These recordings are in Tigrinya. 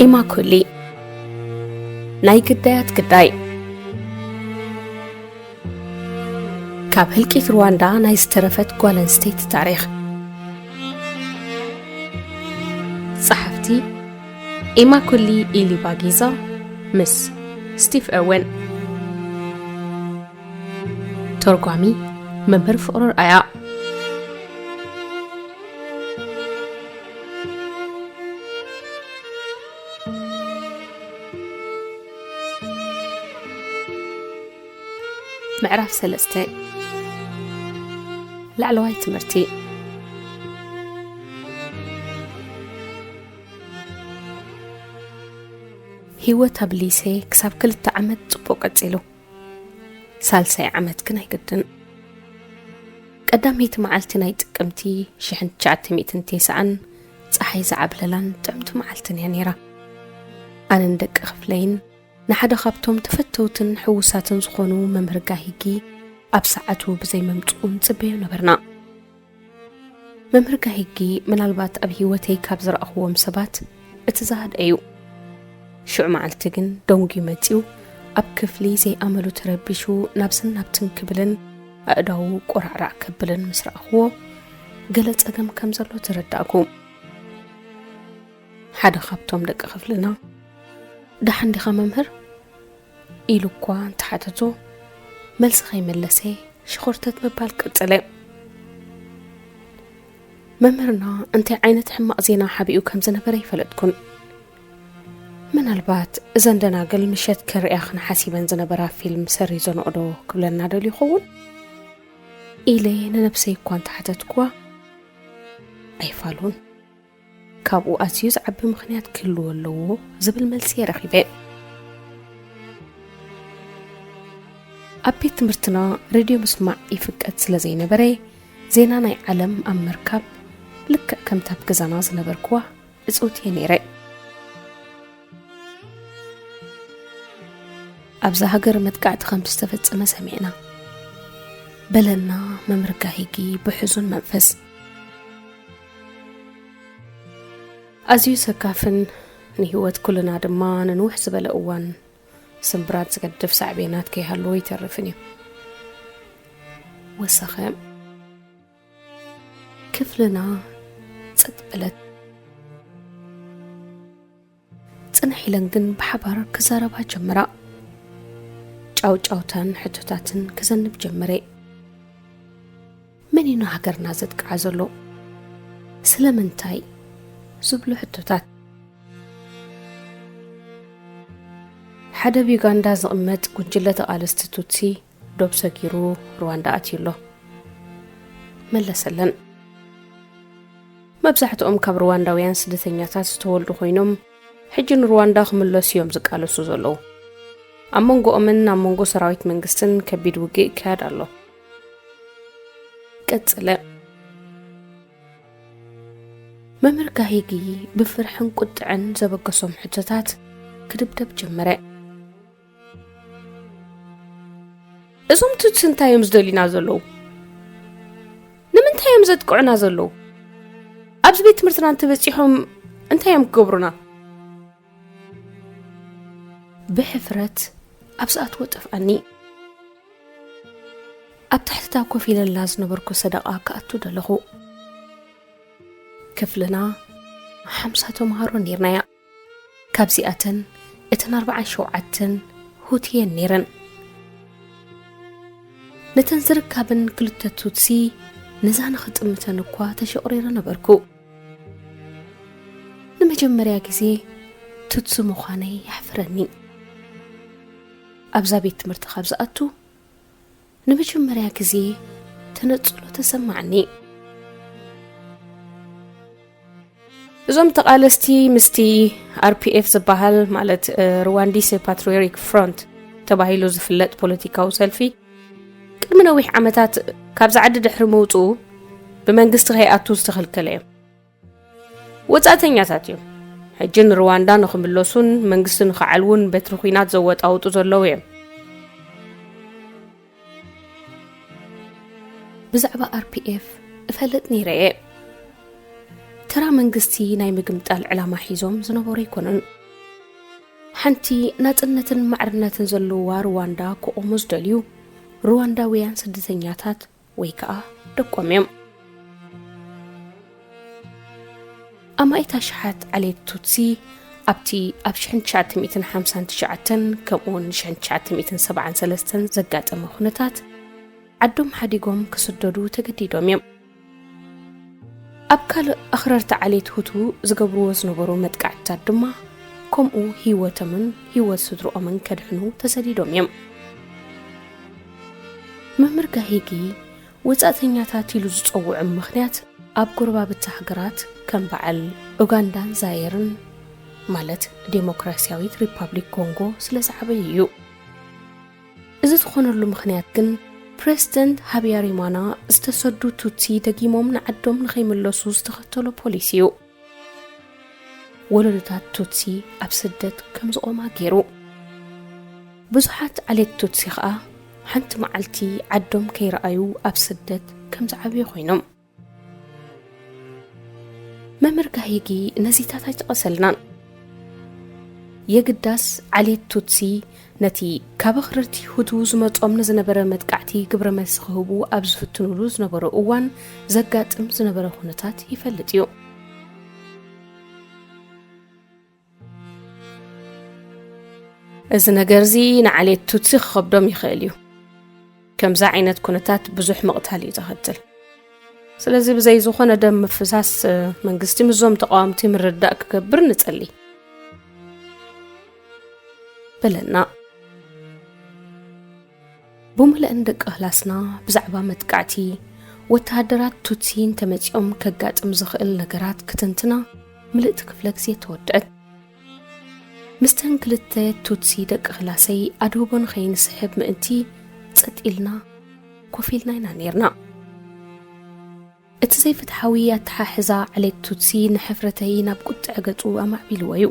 ኢማኩሊ፣ ናይ ግዳያት ግዳይ። ካብ ህልቂት ሩዋንዳ ናይ ዝተረፈት ጓል ኣንስተይቲ ታሪኽ። ጸሓፍቲ ኢማኩሊ ኢሊባጊዛ ምስ ስቲቭ ኦወን። ተርጓሚ መምህር ፍቕሩ ርኣያ። ምዕራፍ ሰለስተ። ላዕለዋይ ትምህርቲ። ህይወት ኣብ ሊሴ ክሳብ ክልተ ዓመት ጽቡቕ ቀጺሉ። ሳልሳይ ዓመት ግን ኣይግድን። ቀዳመይቲ መዓልቲ ናይ ጥቅምቲ ሽሕን ትሽዓተ ሚእትን ተስዓን ጸሓይ ዝዓብለላን ጥዕምቲ መዓልትን እያ ነይራ። ኣነን ደቂ ክፍለይን ንሓደ ካብቶም ተፈተውትን ሕዉሳትን ዝኾኑ መምህር ጋሂጊ ኣብ ሰዓቱ ብዘይ ምምጽኡ ንጽበዮ ነበርና። መምህር ጋሂጊ ምናልባት ኣብ ህይወተይ ካብ ዝረኣኽዎም ሰባት እቲ ዝሃድአ እዩ። ሽዑ መዓልቲ ግን ደንጉዩ መጺኡ ኣብ ክፍሊ ዘይኣመሉ ተረቢሹ ናብዝን ናብትን ክብልን ኣእዳዉ ቆራዕራዕ ከብልን ምስ ረኣኽዎ ገለ ጸገም ከም ዘሎ ተረዳእኩ። ሓደ ካብቶም ደቂ ክፍልና "ደሓን ዲኻ መምህር?" ኢሉ እኳ እንተሓተቶ፣ መልሲ ከይመለሰ ሽኾርተት ምባል ቀጸለ። መምህርና እንታይ ዓይነት ሕማቕ ዜና ሓቢኡ ከም ዝነበረ ኣይፈለጥኩን። ምናልባት እዘን ደናግል ምሸት ክንርእያ ክንሓሲበን ዝነበራ ፊልም ሰሪዞንኦ ዶ ክብለና ደልዩ ይኸውን? ኢለ ንነብሰይ እኳ እንተሓተትኩዋ፣ ኣይፋሉን። ካብኡ ኣዝዩ ዝዓቢ ምኽንያት ክህልዎ ኣለዎ ዝብል መልሲ እየ ረኺበ። ኣብ ቤት ትምህርትና ሬድዮ ምስማዕ ይፍቀድ ስለ ዘይነበረ፣ ዜና ናይ ዓለም ኣብ መርካብ ልክዕ ከምታ ኣብ ገዛና ዝነበርኩዋ እጽውት እየ ነይረ። ኣብዛ ሃገር መጥቃዕቲ ከም ዝተፈጸመ ሰሚዕና፣ በለና መምህር ጋሂጊ ብሕዙን መንፈስ። ኣዝዩ ሰካፍን ንህይወት ኩልና ድማ ንንውሕ ዝበለ እዋን ስምብራት ዝገድፍ ሳዕቤናት ከይሃለዎ ይተርፍን እዩ። ወሰኸ። ክፍልና ጸጥ በለት። ጽንሕ ኢለን ግን ብሓባር ክዛረባ ጀመራ። ጫውጫውታን ሕቶታትን ክዘንብ ጀመረ። መን እዩ ንሃገርና ዘጥቅዓ ዘሎ? ስለምንታይ? ዝብሉ ሕቶታት። ሓደ ኣብ ዩጋንዳ ዝቕመጥ ጉጅለ ተቓለስቲ ቱትሲ ዶብ ሰጊሩ ሩዋንዳ ኣትዩ ኣሎ፣ መለሰለን። መብዛሕትኦም ካብ ሩዋንዳውያን ስደተኛታት ዝተወልዱ ኮይኖም፣ ሕጂ ንሩዋንዳ ክምለሱ እዮም ዝቃለሱ ዘለዉ። ኣብ መንጎኦምን ኣብ መንጎ ሰራዊት መንግስትን ከቢድ ውግእ ይካየድ ኣሎ። ቀጽለ። መምህር ጋሂጊ ብፍርሕን ቁጥዐን ዘበገሶም ሕቶታት ክድብደብ ጀመረ። እዞም ቱትሲ እንታይ እዮም ዝደልዩና ዘለዉ? ንምንታይ እዮም ዘጥቅዑና ዘለዉ? ኣብዚ ቤት ትምህርትና እንተበጺሖም እንታይ እዮም ክገብሩና? ብሕፍረት ኣብ ዝኣትዎ ጠፍኣኒ። ኣብ ትሕቲታ ኮፍ ኢለላ ዝነበርኩ ሰደቓ ክኣቱ ደለኹ። ክፍልና ሓምሳ ተምሃሮ ኔርናያ። ካብዚኣተን እተን ኣርብዓን ሸውዓተን ሁቲ እየን ኔረን። ነተን ዝርካብን ክልተ ቱትሲ ነዛ ንኽጥምተን እኳ ተሸቑሪረ ነበርኩ። ንመጀመርያ ግዜ ቱትሲ ምዃነይ የሕፍረኒ። ኣብዛ ቤት ትምህርቲ ካብ ዝኣቱ ንመጀመርያ ግዜ ተነጽሎ ተሰማዕኒ። እዞም ተቓለስቲ ምስቲ ኣር ፒ ኤፍ ዝበሃል፣ ማለት፣ እ፣ ሩዋንዲሴ ፓትሪዮቲክ ፍሮንት ተባሂሉ ዝፍለጥ ፖለቲካዊ ሰልፊ፣ ቅድሚ ነዊሕ ዓመታት ካብዛ ዓዲ ድሕሪ ምውጽኡ ብመንግስቲ ከይኣቱ ዝተኸልከለ እዮም። ወጻእተኛታት እዮም። ሕጂ ንሩዋንዳ ንኽምለሱን መንግስቲ ንኽዓልዉን በትሪ ኲናት ዘወጣውጡ ዘለዉ እዮም። ብዛዕባ ኣር ፒ ኤፍ እፈልጥ ነይረ እየ። ተራ መንግስቲ ናይ ምግምጣል ዕላማ ሒዞም ዝነበሩ ኣይኮኑን። ሓንቲ ናጽነትን ማዕርነትን ዘለዋ ሩዋንዳ ክቖሙ ዝደልዩ ሩዋንዳውያን ስደተኛታት ወይ ከኣ ደቆም እዮም። ኣማኢት ኣሽሓት ዓሌት ቱትሲ ኣብቲ ኣብ ሽሕን ትሽዓተ ሚእትን ሓምሳን ትሽዓተን ከምኡውን ሽሕን ትሽዓተ ሚእትን ሰብዓን ሰለስተን ዘጋጠመ ኩነታት ዓዶም ሓዲጎም ክስደዱ ተገዲዶም እዮም። ኣብ ካልእ ኣኽረርቲ ዓሌት ሁቱ ዝገብርዎ ዝነበሩ መጥቃዕትታት ድማ ከምኡ ህይወቶምን ህይወት ስድርኦምን ከድሕኑ ተሰዲዶም እዮም። መምህር ጋሂጊ ወጻእተኛታት ኢሉ ዝጸውዖም ምኽንያት ኣብ ጎረባብቲ ሃገራት ከም በዓል ኡጋንዳን ዛየርን ማለት ዴሞክራሲያዊት ሪፓብሊክ ኮንጎ ስለ ዝዓበዩ እዩ። እዚ ዝኾነሉ ምኽንያት ግን ፕሬዝደንት ሃብያሪማና ዝተሰዱ ቱትሲ ደጊሞም ንዓዶም ንኸይምለሱ ዝተኸተሎ ፖሊሲ እዩ። ወለዶታት ቱትሲ ኣብ ስደት ከም ዝቖማ ገይሩ። ብዙሓት ዓሌት ቱትሲ ኸኣ ሓንቲ መዓልቲ ዓዶም ከይረኣዩ ኣብ ስደት ከም ዝዓብዩ ኮይኖም። መምህር ጋሂጊ ነዚታት ኣይጠቐሰልናን። የግዳስ ዓሌት ቱትሲ ነቲ ካብ ኣኽረርቲ ሁቱ ዝመጾም ንዝነበረ መጥቃዕቲ ግብረ መልሲ ክህቡ ኣብ ዝፍትኑሉ ዝነበሩ እዋን ዘጋጥም ዝነበረ ኩነታት ይፈልጥ እዩ። እዚ ነገር እዚ ንዓሌት ቱትሲ ክኸብዶም ይኽእል እዩ። ከምዚ ዓይነት ኩነታት ብዙሕ ምቕታል እዩ ዘኸትል። ስለዚ ብዘይ ዝኾነ ደም ምፍሳስ መንግስቲ ምስዞም ተቓወምቲ ምርዳእ ክገብር ንጸሊ በለና። ብምልእን ደቂ ክላስና ብዛዕባ መጥቃዕቲ ወተሃደራት ቱትሲ እንተመጺኦም ከጋጥም ዝኽእል ነገራት ክትንትና ምልእቲ ክፍለ ግዜ ተወድአት። ምስተን ክልተ ቱትሲ ደቂ ክላሰይ ኣድህቦ ንኸይንስሕብ ምእንቲ ጸጥ ኢልና ኮፍ ኢልና ኢና ኔርና። እቲ ዘይፍትሓዊ ኣተሓሕዛ ዓሌት ቱትሲ ንሕፍረተይ ናብ ቁጥዐ ገጹ ኣማዕቢልዎ እዩ።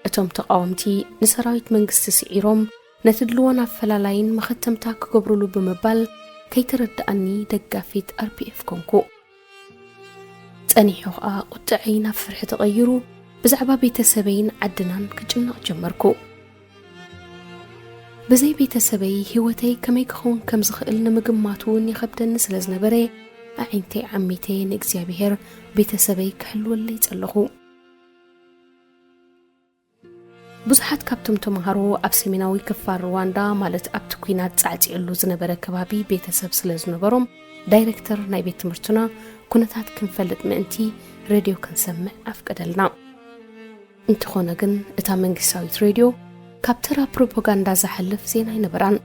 እቶም ተቓወምቲ ንሰራዊት መንግስቲ ስዒሮም ነቲ ድልዎን ኣፈላላይን መኸተምታ ክገብሩሉ ብምባል ከይተረድኣኒ ደጋፊት ኣርፒኤፍ ኮንኩ። ጸኒሑ ኸኣ ቁጥዐይ ናብ ፍርሒ ተቐይሩ ብዛዕባ ቤተሰበይን ዓድናን ክጭነቕ ጀመርኩ። ብዘይ ቤተሰበይ ህይወተይ ከመይ ክኸውን ከም ዝኽእል ንምግማት እውን ይኸብደኒ ስለ ዝነበረ ኣዒንተይ ዓሚተ ንእግዚኣብሔር ቤተሰበይ ክሕልወለይ ጸለኹ። ብዙሓት ካብቶም ተምሃሮ ኣብ ሰሜናዊ ክፋል ሩዋንዳ ማለት ኣብቲ ኲናት ጻዕጺዕሉ ዝነበረ ከባቢ ቤተሰብ ስለ ዝነበሮም ዳይረክተር ናይ ቤት ትምህርትና ኩነታት ክንፈልጥ ምእንቲ ሬድዮ ክንሰምዕ ኣፍቀደልና። እንተኾነ ግን እታ መንግስታዊት ሬድዮ ካብ ተራ ፕሮፓጋንዳ ዝሓልፍ ዜና ኣይነበራን።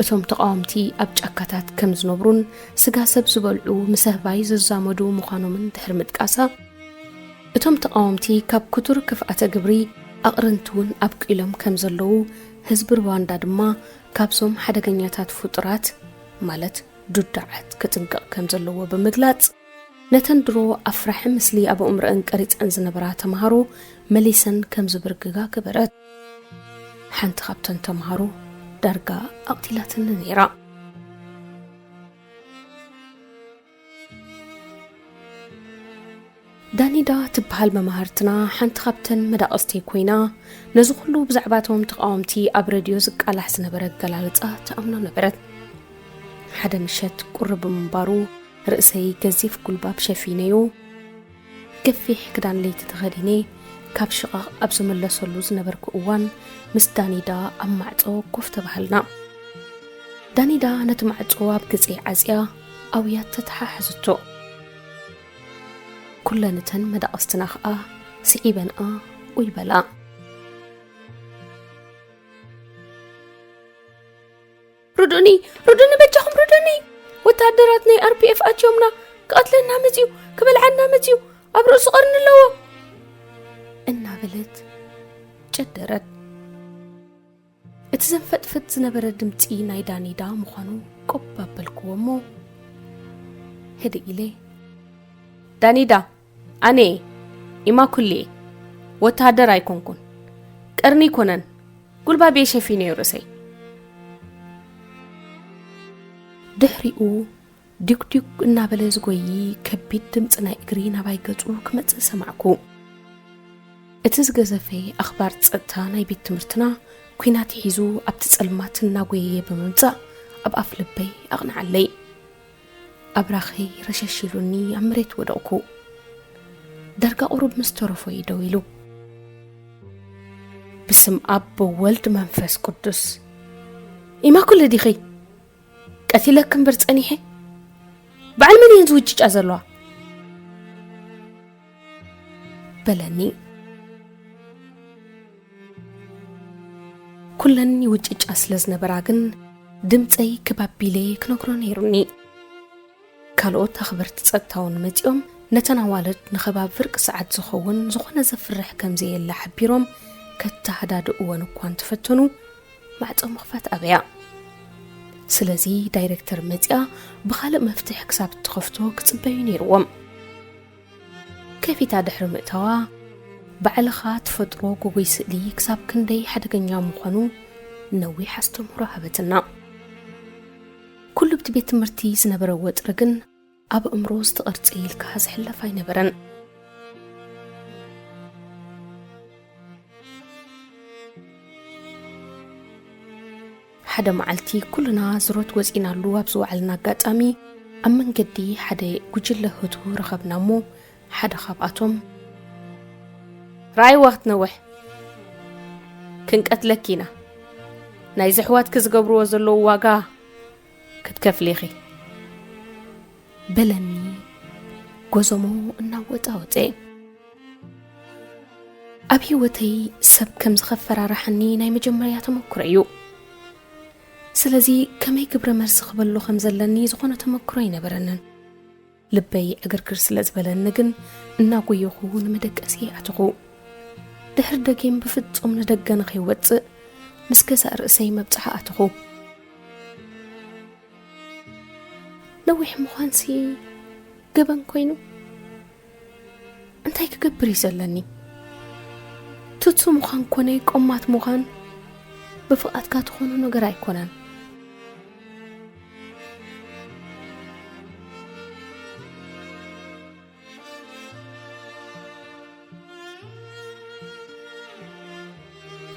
እቶም ተቓወምቲ ኣብ ጫካታት ከም ዝነብሩን ስጋ ሰብ ዝበልዑ ምስ ኣህባይ ዝዛመዱ ምዃኖምን ድሕሪ ምጥቃሳ፣ እቶም ተቓወምቲ ካብ ክቱር ክፍኣተ ግብሪ ኣቕርንቲ እውን ኣብቂሎም ከም ዘለዉ ህዝቢ ሩዋንዳ ድማ ካብዞም ሓደገኛታት ፍጡራት ማለት ዱዳዓት ክጥንቀቕ ከም ዘለዎ ብምግላጽ ነተን ድሮ ኣፍራሒ ምስሊ ኣብ ኣእምሮአን ቀሪጸን ዝነበራ ተምሃሮ መሊሰን ከም ዝብርግጋ ገበረት። ሓንቲ ካብተን ተምሃሮ ዳርጋ ኣቕቲላትኒ ነይራ። ዳኒዳ ትበሃል መማህርትና ሓንቲ ካብተን መዳቕስተይ ኮይና ነዚ ኩሉ ብዛዕባቶም ተቓወምቲ ኣብ ረድዮ ዝቃላሕ ዝነበረ ኣገላልጻ ትኣምኖ ነበረት። ሓደ ምሸት ቁሪ ብምንባሩ ርእሰይ ገዚፍ ጉልባብ ሸፊነዮ ገፊሕ ክዳን ለይቲ ተኸዲነ ካብ ሽቓቕ ኣብ ዝምለሰሉ ዝነበርኩ እዋን ምስ ዳኒዳ ኣብ ማዕጾ ኮፍ ተባሃልና። ዳኒዳ ነቲ ማዕጾ ኣብ ገጸይ ዓጽያ ኣውያት ተተሓሓዘቶ። ኩለን እተን መዳቕስትና ኸኣ ስዒበንኣ ኡይ በላ። ርዱኒ፣ ርዱኒ፣ በጃኹም ርዱኒ! ወተሃደራት ናይ ኣርፒኤፍ ኣትዮምና፣ ክቐትለና መጺኡ፣ ክበልዓና መጺኡ፣ ኣብ ርእሱ ቀርኒ ኣለዎ! እናበለት ጨደረት። እቲ ዘንፈጥፍጥ ዝነበረ ድምጺ ናይ ዳኒዳ ምዃኑ ቆብ ኣበልክዎ እሞ፣ ህድእ ኢለ፣ ዳኒዳ፣ ኣነ እየ፣ ኢማኩሌ፣ ወተሃደር ኣይኮንኩን። ቀርኒ ኣይኮነን፣ ጉልባብ እየ ሸፊነዮ ርእሰይ። ድሕሪኡ ዲጉዲጉ እናበለ ዝጎዪ ከቢድ ድምጺ ናይ እግሪ ናባይ ገጹ ክመጽእ ሰማዕኩ። እቲ ዝገዘፈ ኣኽባር ጸጥታ ናይ ቤት ትምህርትና፣ ኲናት ሒዙ ኣብቲ ጸልማት እናጎየየ ብምምጻእ፣ ኣብ ኣፍ ልበይ ኣቕንዓለይ። ኣብራኸይ ረሸሽ ኢሉኒ ኣብ መሬት ወደቕኩ። ዳርጋ ቁሩብ ምስ ተረፎ እዩ ደው ኢሉ። "ብስም ኣብ፣ ብወልድ፣ መንፈስ ቅዱስ፣ ኢማኩለ ዲኺ? ቀቲለኪ እምበር ጸኒሐ? በዓል መን እየን ዝውጭጫ ዘለዋ?" በለኒ። ኩለን ይውጭጫ ስለ ዝነበራ ግን፣ ድምፀይ ክብ ኣቢለ ክነግሮ ነይሩኒ። ካልኦት ኣኽበርቲ ጸጥታ እውን መጺኦም፣ ነተን ኣዋልድ ንኸባቢ ፍርቂ ሰዓት ዝኸውን ዝኾነ ዘፍርሕ ከም ዘየለ ሓቢሮም፣ ከተሃዳድእወን እኳ እንተፈተኑ፣ ማዕጾ ምኽፋት ኣበያ። ስለዚ ዳይሬክተር መጺኣ ብኻልእ መፍትሕ ክሳብ እትኸፍቶ ክጽበዩ ነይርዎም። ከፊታ ድሕሪ ምእታዋ፣ ባዕልኻ ትፈጥሮ ጎጎይ ስእሊ ክሳብ ክንደይ ሓደገኛ ምዃኑ ነዊሕ ኣስተምህሮ ሃበትና። ኩሉ ኣብቲ ቤት ትምህርቲ ዝነበረ ወጥሪ ግን ኣብ ኣእምሮ ዝተቐርጸ ኢልካ ዝሕለፍ ኣይነበረን። ሓደ መዓልቲ ኩልና ዝሮት ወጺናሉ ኣብ ዝወዓልና ኣጋጣሚ፣ ኣብ መንገዲ ሓደ ጉጅለ ህቱ ረኸብና እሞ፣ ሓደ ካብኣቶም፣ "ራእይዋ ክትነውሕ፣ ክንቀትለኪ ኢና። ናይዚ ኣሕዋትኪ ዝገብርዎ ዘለዉ ዋጋ ክትከፍሊ ኢኺ" በለኒ፣ ጎዞሞ እናወጣወጠ። ኣብ ህይወተይ ሰብ ከም ዝኸፈራርሓኒ ናይ መጀመርያ ተመክሮ እዩ። ስለዚ ከመይ ግብረ መልሲ ክበሎ ከም ዘለኒ ዝኾነ ተመክሮ ኣይነበረንን። ልበይ ዕግርግር ስለ ዝበለኒ ግን እናጎየኹ ንመደቀሲ ኣተኹ። ድሕሪ ደጊም ብፍጹም ንደገ ንኸይወጽእ ምስ ገዛእ ርእሰይ መብጽዓ ኣተኹ። ነዊሕ ምዃንሲ ገበን ኮይኑ? እንታይ ክገብር እዩ ዘለኒ? ትቱ ምዃን ኮነ ቆማት ምዃን ብፍቓድካ ትኾኖ ነገር ኣይኮነን።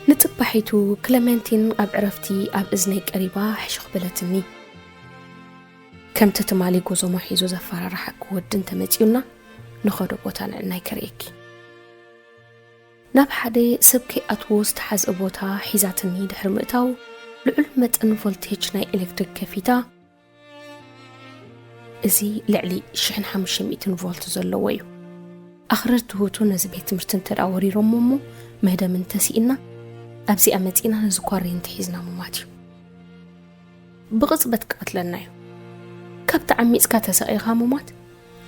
ንጽባሒቱ ክለመንቲን ኣብ ዕረፍቲ ኣብ እዝነይ ቀሪባ ሕሹኽ በለትኒ። ከምቲ ትማሊ ጎዞሞ ሒዙ ዘፈራርሓኪ ወዲ እንተመጺኡና፣ ንኸዶ ቦታ ንዕናይ ከርእየኪ። ናብ ሓደ ሰብ ከይኣትዎ ዝተሓዝአ ቦታ ሒዛትኒ ድሕሪ ምእታው፣ ልዑል መጠን ቮልቴጅ ናይ ኤሌክትሪክ ከፊታ፣ እዚ ልዕሊ ሽሕን ሓሙሽተ ሚእትን ቮልት ዘለዎ እዩ። ኣኽረርቲ ህቱ ነዚ ቤት ትምህርቲ እንተ ደኣ ወሪሮሞ እሞ፣ ምህደም እንተስኢና፣ ኣብዚኣ መጺእና ነዚ ኳሬንቲ ሒዝና ምሟት እዩ። ብቕጽበት ክቐትለና እዩ። ካብ ተዓሚጽካ ተሰቒኻ ምሟት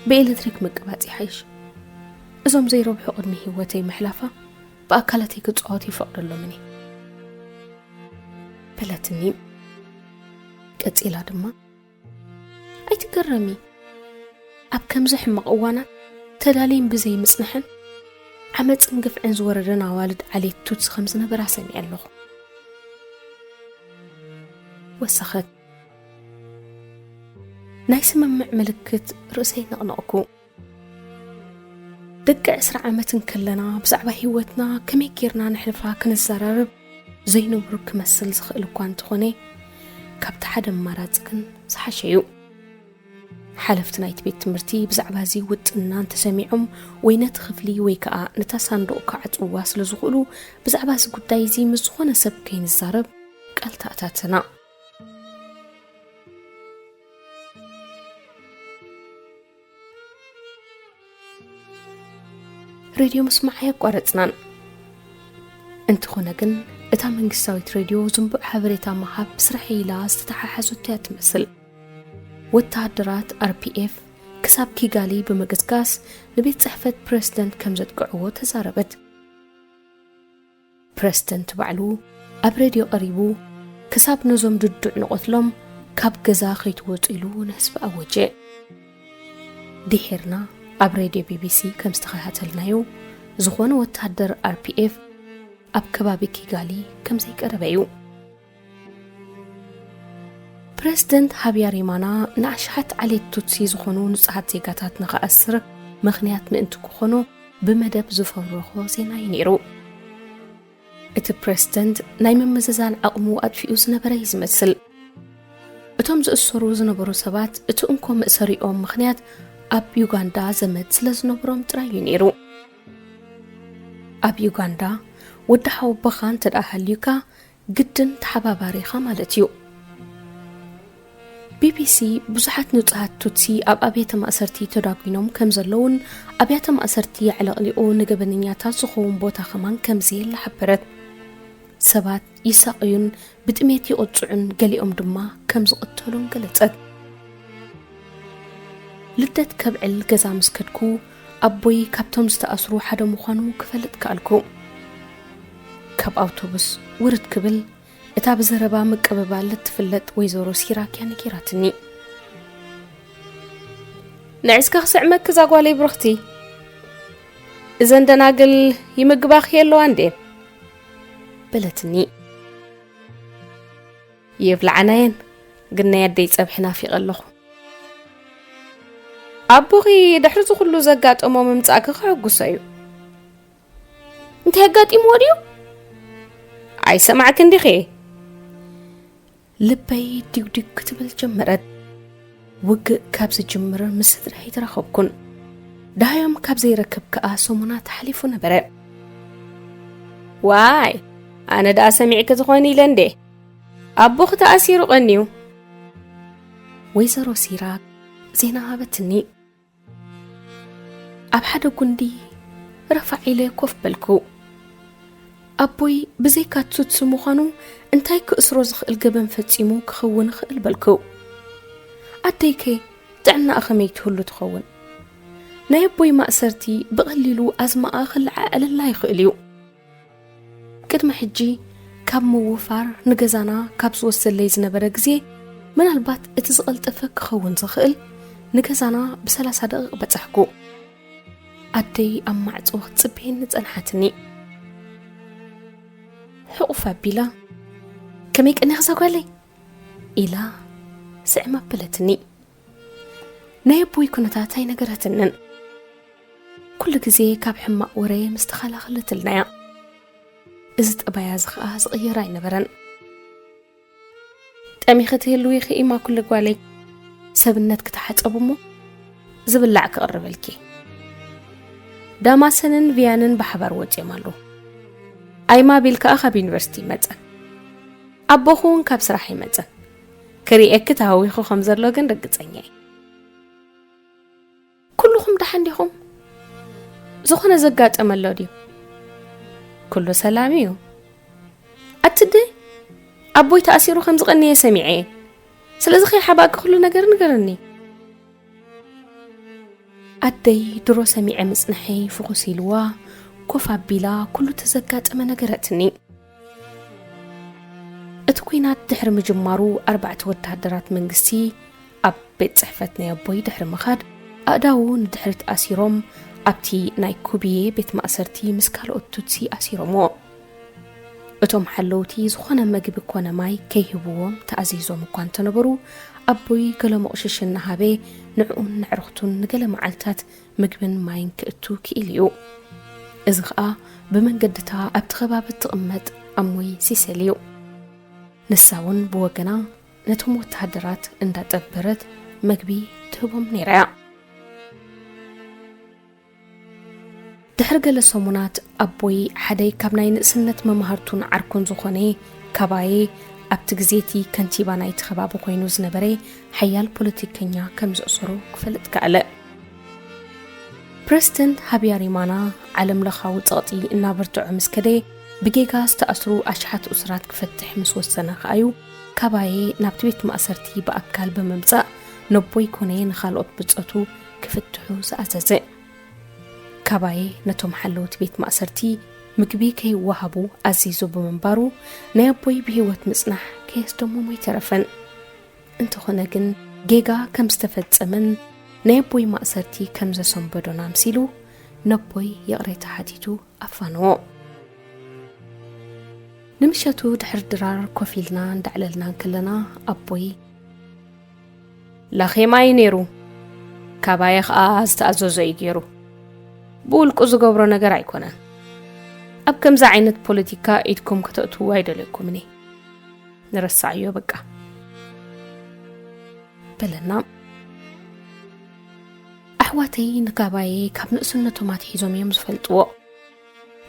ብኤሌክትሪክ ምቅባጽ ይሓይሽ። እዞም ዘይረብሑ ቅድሚ ህይወተይ ምሕላፋ ብኣካላተይ ክጻወቱ ይፈቕደሎምን እየ። በለትኒ። ቀጺላ ድማ፣ ኣይትገረሚ። ኣብ ከምዚ ሕማቕ እዋናት ተዳልየን ብዘይ ምጽንሐን ዓመጽን ግፍዕን ዝወረደን ኣዋልድ ዓሌት ቱትሲ ከም ዝነበራ ሰሚዐ ኣለኹ። ወሰኸት። ናይ ስምምዕ ምልክት ርእሰይ ነቕነቕኩ። ደቂ ዕስራ ዓመት እንከለና ብዛዕባ ህይወትና ከመይ ጌርና ነሕልፋ ክንዘራረብ ዘይንቡር ክመስል ዝኽእል እኳ እንተኾነ፣ ካብቲ ሓደ ኣማራጺ ግን ዝሓሸ እዩ። ሓለፍቲ ናይቲ ቤት ትምህርቲ ብዛዕባ እዚ ውጥንና እንተሰሚዖም፣ ወይ ነቲ ክፍሊ ወይ ከኣ ነታ ሳንዱቕ ክዓጽውዋ ስለ ዝኽእሉ፣ ብዛዕባ እዚ ጉዳይ እዚ ምስ ዝኾነ ሰብ ከይንዛረብ ቃል ተኣታተና። ሬድዮ ምስማዕ ኣየቋረጽናን። እንተኾነ ግን፣ እታ መንግስታዊት ሬድዮ ዝንቡዕ ሓበሬታ ምሃብ ስርሐይ ኢላ ዝተተሓሓዘቶ እያ ትመስል። ወተሃደራት ኣር ፒ ኤፍ ክሳብ ኪጋሊ ብምግስጋስ ንቤት ጽሕፈት ፕረሲደንት ከም ዘጥቅዕዎ ተዛረበት። ፕረሲደንት ባዕሉ ኣብ ሬድዮ ቀሪቡ፣ ክሳብ ነዞም ድዱዕ ንቐትሎም ካብ ገዛ ከይትወጹ ኢሉ ንህዝቢ ኣወጀ። ድሒርና ኣብ ሬድዮ ቢ ቢ ሲ ከም ዝተኸታተልናዮ፣ ዝኾነ ወተሃደር ኣር ፒ ኤፍ ኣብ ከባቢ ኪጋሊ ከም ዘይቀረበ እዩ። ፕረሲደንት ሃብያሪማና ንኣሽሓት ዓሌት ቱትሲ ዝኾኑ ንጹሃት ዜጋታት ንኽኣስር ምኽንያት ምእንቲ ክኾኖ፣ ብመደብ ዝፈብረኾ ዜና እዩ ነይሩ። እቲ ፕሬዝደንት ናይ ምምዝዛን ዓቕሙ ኣጥፊኡ ዝነበረ እዩ ዝመስል። እቶም ዝእሰሩ ዝነበሩ ሰባት እቲ እንኮ መእሰሪኦም ምኽንያት ኣብ ዩጋንዳ ዘመድ ስለ ዝነበሮም ጥራይ እዩ ነይሩ። ኣብ ዩጋንዳ ወዲ ሓወቦኻ እንተ ደኣ ሃልዩካ ግድን ተሓባባሪኻ ማለት እዩ። ቢቢሲ ብዙሓት ንጹሃት ቱትሲ ኣብ ኣብያተ ማእሰርቲ ተዳጒኖም ከም ዘለውን ኣብያተ ማእሰርቲ ኣዕለቕሊቑ ንገበነኛታት ዝኸውን ቦታ ከማን ከም ዘየለ ሓበረት። ሰባት ይሳቐዩን ብጥሜት ይቕጽዑን ገሊኦም ድማ ከም ዝቕተሉን ገለጸት። ልደት ከብዕል ገዛ ምስ ከድኩ ኣቦይ ካብቶም ዝተኣስሩ ሓደ ምዃኑ ክፈልጥ ከኣልኩ። ካብ ኣውቶቡስ ውርድ ክብል እታ ብዘረባ ምቅብባል እትፍለጥ ወይዘሮ ሲራክ እያ ነጊራትኒ። ንዕስካ ክስዕመኪ እዛ ጓለይ ብርኽቲ፣ እዘን ደናግል ይምግባኺ ኣለዋ እንዴ? በለትኒ። ይብልዓናየን፣ ግን ናይ ኣደይ ጸብሒ ናፊቐ ኣለኹ። ኣቦኺ ድሕሪ እዚ ኩሉ ዘጋጠሞ ምምጻእኪ ክሕጉሶ እዩ። እንታይ ኣጋጢምዎ ድዩ? ኣይሰማዕክን ዲኺ? ልበይ ዲጉዲግ ክትብል ጀመረት። ውግእ ካብ ዝጅምር ምስ ስድራይ ተራኸብኩን። ደሃዮም ካብ ዘይረክብ ከኣ ሰሙናት ሓሊፉ ነበረ። ዋይ፣ ኣነ ደኣ ሰሚዕኪ ትኾኒ ኢለ እንዴ? ኣቦኺ ተኣሲሩ ቀንዩ። ወይዘሮ ሲራክ ዜና ሃበትኒ። ኣብ ሓደ ጉንዲ ረፋዕ ኢለ ኮፍ በልኩ። ኣቦይ ብዘይካ ቱትሲ ምዃኑ እንታይ ክእስሮ ዝኽእል ገበን ፈጺሙ ክኸውን ይኽእል በልኩ። ኣደይከ ጥዕናኣ ከመይ ትህሉ ትኸውን? ናይ ኣቦይ ማእሰርቲ ብቐሊሉ ኣዝማኣ ክለዓዕለላ ይኽእል እዩ። ቅድሚ ሕጂ ካብ ምውፋር ንገዛና ካብ ዝወስደለይ ዝነበረ ግዜ፣ ምናልባት እቲ ዝቐልጠፈ ክኸውን ዝኽእል፣ ንገዛና ብሰላሳ ደቂቕ በጻሕኩ። ኣደይ ኣብ ማዕጾ ክትጽበየኒ ጸንሓትኒ። ሕቑፍ ኣቢላ፣ "ከመይ ቀኒኺ እዛ ጓለይ?" ኢላ ስዕም ኣበለትኒ። ናይ ኣቦይ ኩነታት ኣይነገረትንን። ኩሉ ግዜ ካብ ሕማቕ ወረ ምስ ተኸላኸለትልና እያ። እዚ ጠባያ እዚ ኸኣ ዝቕየር ኣይነበረን። "ጠሚኺ ትህልዊ ኽኢማ ኩሉ ጓለይ፣ ሰብነት ክትሓጸቡ እሞ ዝብላዕ ክቕርበልኪ። ዳማሰንን ቪያንን ብሓባር ወጺኦም ኣለዉ። ኣይማ ቢል ከኣ ካብ ዩኒቨርሲቲ ይመጸ። ኣቦኹ እውን ካብ ስራሕ ይመጸ። ክርእየኪ ተሃዊኹ ከም ዘሎ ግን ርግጸኛ እየ። ኩልኹም ደሓን ዲኹም? ዝኾነ ዘጋጠመ ኣሎ ድዩ?" "ኩሉ ሰላም እዩ። ኣትደ ኣቦይ ተኣሲሩ ከም ዝቐነየ ሰሚዐ እየ። ስለዚ ከይሓባእኪ ኩሉ ነገር ንገርኒ።" ኣደይ ድሮ ሰሚዐ ምጽንሐይ ፍኹስ ኢልዋ፣ ኮፍ ኣቢላ ኩሉ ተዘጋጠመ ነገረትኒ። እቲ ኲናት ድሕሪ ምጅማሩ፣ ኣርባዕተ ወተሃደራት መንግስቲ ኣብ ቤት ጽሕፈት ናይ ኣቦይ ድሕሪ ምኻድ፣ ኣእዳዉ ንድሕሪት ኣሲሮም፣ ኣብቲ ናይ ኩብዬ ቤት ማእሰርቲ ምስ ካልኦት ቱትሲ ኣሲሮምዎ። እቶም ሓለውቲ ዝኾነ መግቢ ኮነ ማይ ከይህብዎም ተኣዚዞም እኳ እንተነበሩ፣ ኣቦይ ገለ ሞቕሽሽ እናሃበ ንዕኡን ነዕርኽቱን ንገለ መዓልታት ምግብን ማይን ክእቱ ክኢሉ እዩ። እዚ ኸኣ ብመንገድታ ኣብቲ ከባቢ እትቕመጥ ኣሞይ ሲሰል እዩ። ንሳ እውን ብወገና ነቶም ወተሃደራት እንዳጠበረት መግቢ ትህቦም ነይራ እያ። ድሕሪ ገለ ሰሙናት ኣቦይ ሓደ ካብ ናይ ንእስነት መማህርቱን ዓርኩን ዝኾነ ካባዬ፣ ኣብቲ ግዜ እቲ ከንቲባ ናይቲ ከባቢ ኮይኑ ዝነበረ ሓያል ፖለቲከኛ ከም ዘእሰሮ ክፈልጥ ከኣለ። ፕረዚደንት ሃብያሪማና ዓለም ለኻዊ ጸቕጢ እናበርትዖ ምስ ከደ፣ ብጌጋ ዝተኣስሩ ኣሽሓት እሱራት ክፈትሕ ምስ ወሰነ ከኣዩ፣ ካባዬ ናብቲ ቤት ማእሰርቲ ብኣካል ብምምጻእ ነቦይ ኮነ ንኻልኦት ብጾቱ ክፍትሑ ዝኣዘዘ። ካባዬ ነቶም ሓለውቲ ቤት ማእሰርቲ ምግቢ ከይወሃቡ ኣዚዙ ብምንባሩ፣ ናይ ኣቦይ ብህይወት ምጽናሕ ከየስደሞም ኣይተረፈን። እንተኾነ ግን፣ ጌጋ ከም ዝተፈጸመን ናይ ኣቦይ ማእሰርቲ ከም ዘሰንበዶን ኣምሲሉ፣ ነቦይ ይቕሬታ ሓቲቱ ኣፋነዎ። ንምሸቱ ድሕሪ ድራር ኮፍ ኢልና እንዳዕለልና እንከለና፣ ኣቦይ፣ "ላኼማ እዩ ነይሩ፣ ካባዬ ኸኣ ዝተኣዘዞ እዩ ገይሩ። ብውልቁ ዝገብሮ ነገር ኣይኮነን። ኣብ ከምዚ ዓይነት ፖለቲካ ኢድኩም ከተእትዉ ኣይደለኩምን እየ። ንረሳዕዮ በቃ። በለና። ኣሕዋተይ ንካባየ ካብ ንእስነቶም ኣትሒዞም እዮም ዝፈልጥዎ።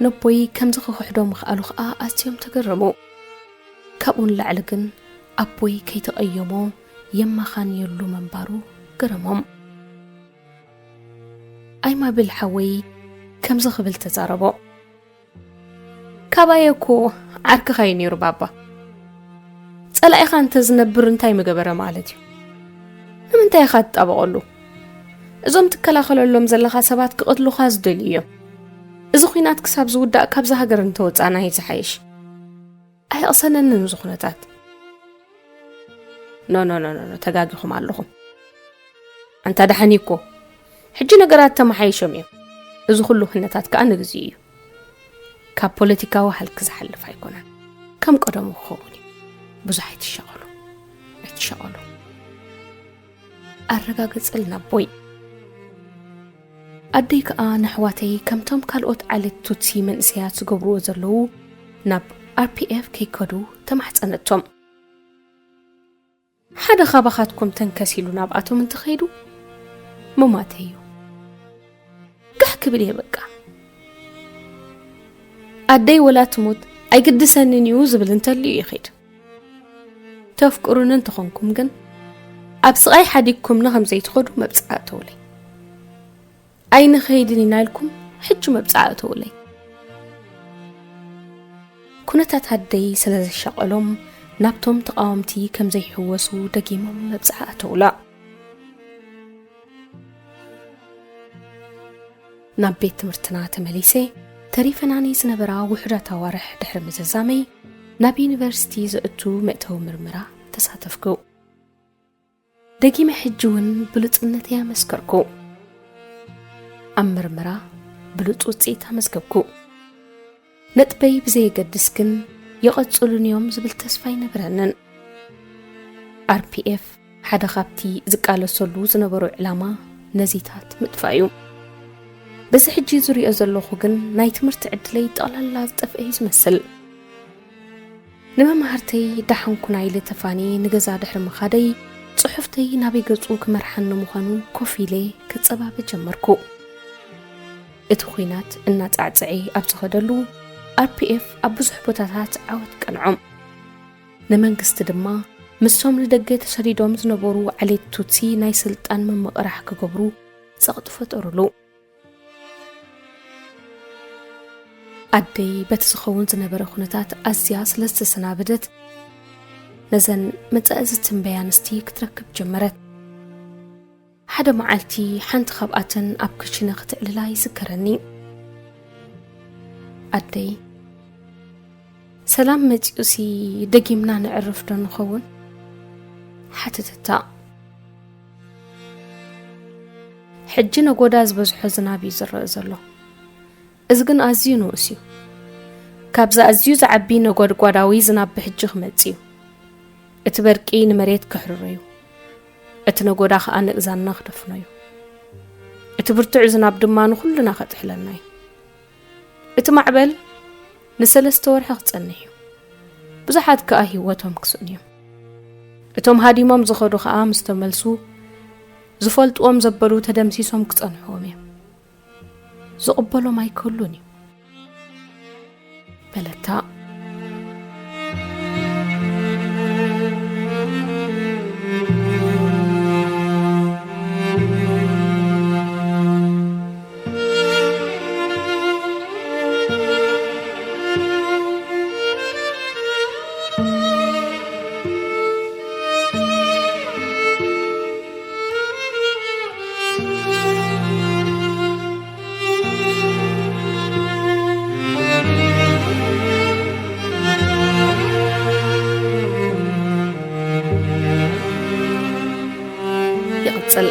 ነቦይ ከምዚ ክኽሕዶ ምኽኣሉ ኸኣ ኣዝዮም ተገረሙ። ካብኡ ንላዕሊ ግን ኣቦይ ከይተቐየሞ የማኻንየሉ ምንባሩ ገረሞም። ኣይማብል ሓወይ ከምዚ ክብል ተዛረቦ። ካባየ እኮ ዓርክኻ እዩ ነይሩ ባባ። ጸላኢኻ እንተ ዝነብር እንታይ ምገበረ ማለት እዩ? ንምንታይ ኢኻ ትጣበቐሉ? እዞም ትከላኸለሎም ዘለኻ ሰባት ክቐትሉኻ ዝደልዩ እዮም። እዚ ኹናት ክሳብ ዝውዳእ ካብዛ ሃገር እንተወጻእና እዩ ዝሓይሽ። ኣይቕሰነንን እዚ ኩነታት። ኖ፣ ኖ፣ ኖ፣ ኖ፣ ኖ፣ ተጋጊኹም ኣለኹም። ኣንታ ደሓን እኮ። ሕጂ ነገራት ተመሓይሾም እዮም። እዚ ኩሉ ኩነታት ከኣ ንግዜኡ እዩ። ካብ ፖለቲካዊ ሃልኪ ዝሓልፍ ኣይኮነን። ከም ቀደሙ ክኸውን እዩ። ብዙሕ ኣይትሻቐሉ። ኣይትሻቐሉ። ኣረጋገጸልና ኣቦይ። ኣደይ ከኣ ንኣሕዋተይ ከምቶም ካልኦት ዓሌት ቱትሲ መንእሰያት ዝገብርዎ ዘለዉ ናብ ኣር ፒ ኤፍ ከይከዱ ተማሕጸነቶም። ሓደ ካባኻትኩም ተንከስ ኢሉ ናብኣቶም እንተኸይዱ ምማተይ እዩ። ጋሕ ክብል እየ በቃ። ኣደይ ወላ ትሙት ኣይግድሰንን እዩ ዝብል እንተልዩ ይኸይድ። ተፍቅሩኒ እንተኾንኩም ግን ኣብ ስቓይ ሓዲግኩምኒ ከም ዘይትኸዱ መብጽዓ እተውለይ። ኣይንኸይድን ኢና ኢልኩም ሕጂ መብጽዓ እተውለይ። ኩነታት ኣደይ ስለ ዘሻቐሎም ናብቶም ተቓወምቲ ከም ዘይሕወሱ ደጊሞም መብጽዓ እተውላ። ናብ ቤት ትምህርትና ተመሊሰ ተሪፈናኒ ዝነበራ ውሑዳት ኣዋርሕ ድሕሪ ምዝዛመይ ናብ ዩኒቨርሲቲ ዘእቱ መእተዊ ምርመራ ተሳተፍኩ። ደጊመ ሕጂ እውን ብሉጽነተይ ኣመስከርኩ። ኣብ ምርመራ ብሉጽ ውጽኢት ኣመዝገብኩ። ነጥበይ ብዘየገድስ ግን ይቐጽሉን እዮም ዝብል ተስፋ ኣይነበረንን። ኣር ፒ ኤፍ ሓደ ካብቲ ዝቃለሰሉ ዝነበሩ ዕላማ ነዚታት ምጥፋእ እዩ። በዚ ሕጂ ዝሪኦ ዘለኹ ግን ናይ ትምህርቲ ዕድለይ ጠቕላላ ዝጠፍአ እዩ ዝመስል። ንመማህርተይ ደሓንኩና ኢለ ተፋንየ ንገዛ ድሕሪ ምኻደይ ጽሑፍተይ ናበይ ገጹ ክመርሓኒ ምዃኑ ኮፍ ኢለ ክጸባበ ጀመርኩ። እቲ ኹናት እናጻዕጸዐ ኣብ ዝኸደሉ ኣር ፒ ኤፍ ኣብ ብዙሕ ቦታታት ዓወት ቀንዖም። ንመንግስቲ ድማ ምስቶም ንደገ ተሰዲዶም ዝነበሩ ዓሌት ቱትሲ ናይ ስልጣን ምምቕራሕ ክገብሩ ጸቕጢ ፈጠሩሉ። ኣደይ በቲ ዝኸውን ዝነበረ ኩነታት ኣዝያ ስለ ዝተሰናበደት ነዘን መጻኢ ዝትንበያ ኣንስቲ ክትረክብ ጀመረት። ሓደ መዓልቲ ሓንቲ ካብኣተን ኣብ ክሽነ ክትዕልላ ይዝከረኒ። ኣደይ፣ ሰላም መጺኡሲ ደጊምና ነዕርፍ ዶ ንኸውን? ሓተተታ። ሕጂ ነጎዳ ዝበዝሖ ዝናብ እዩ ዝረአ ዘሎ። እዚ ግን ኣዝዩ ንኡስ እዩ። ካብዚ ኣዝዩ ዝዓቢ ነጎድጓዳዊ ዝናብ ብሕጂ ክመጽእ እዩ። እቲ በርቂ ንመሬት ከሕርሮ እዩ። እቲ ነጎዳ ኸኣ ንእዛንና ክደፍኖ እዩ። እቲ ብርቱዕ ዝናብ ድማ ንኹልና ከጥሕለና እዩ። እቲ ማዕበል ንሰለስተ ወርሒ ክጸንሕ እዩ። ብዙሓት ከኣ ህይወቶም ክስእኑ እዮም። እቶም ሃዲሞም ዝኸዱ ኸኣ ምስ ተመልሱ፣ ዝፈልጥዎም ዘበሉ ተደምሲሶም ክጸንሕዎም እዮም። ዝቕበሎም ኣይክህሉን እዩ። በለታ። ይቕጽል።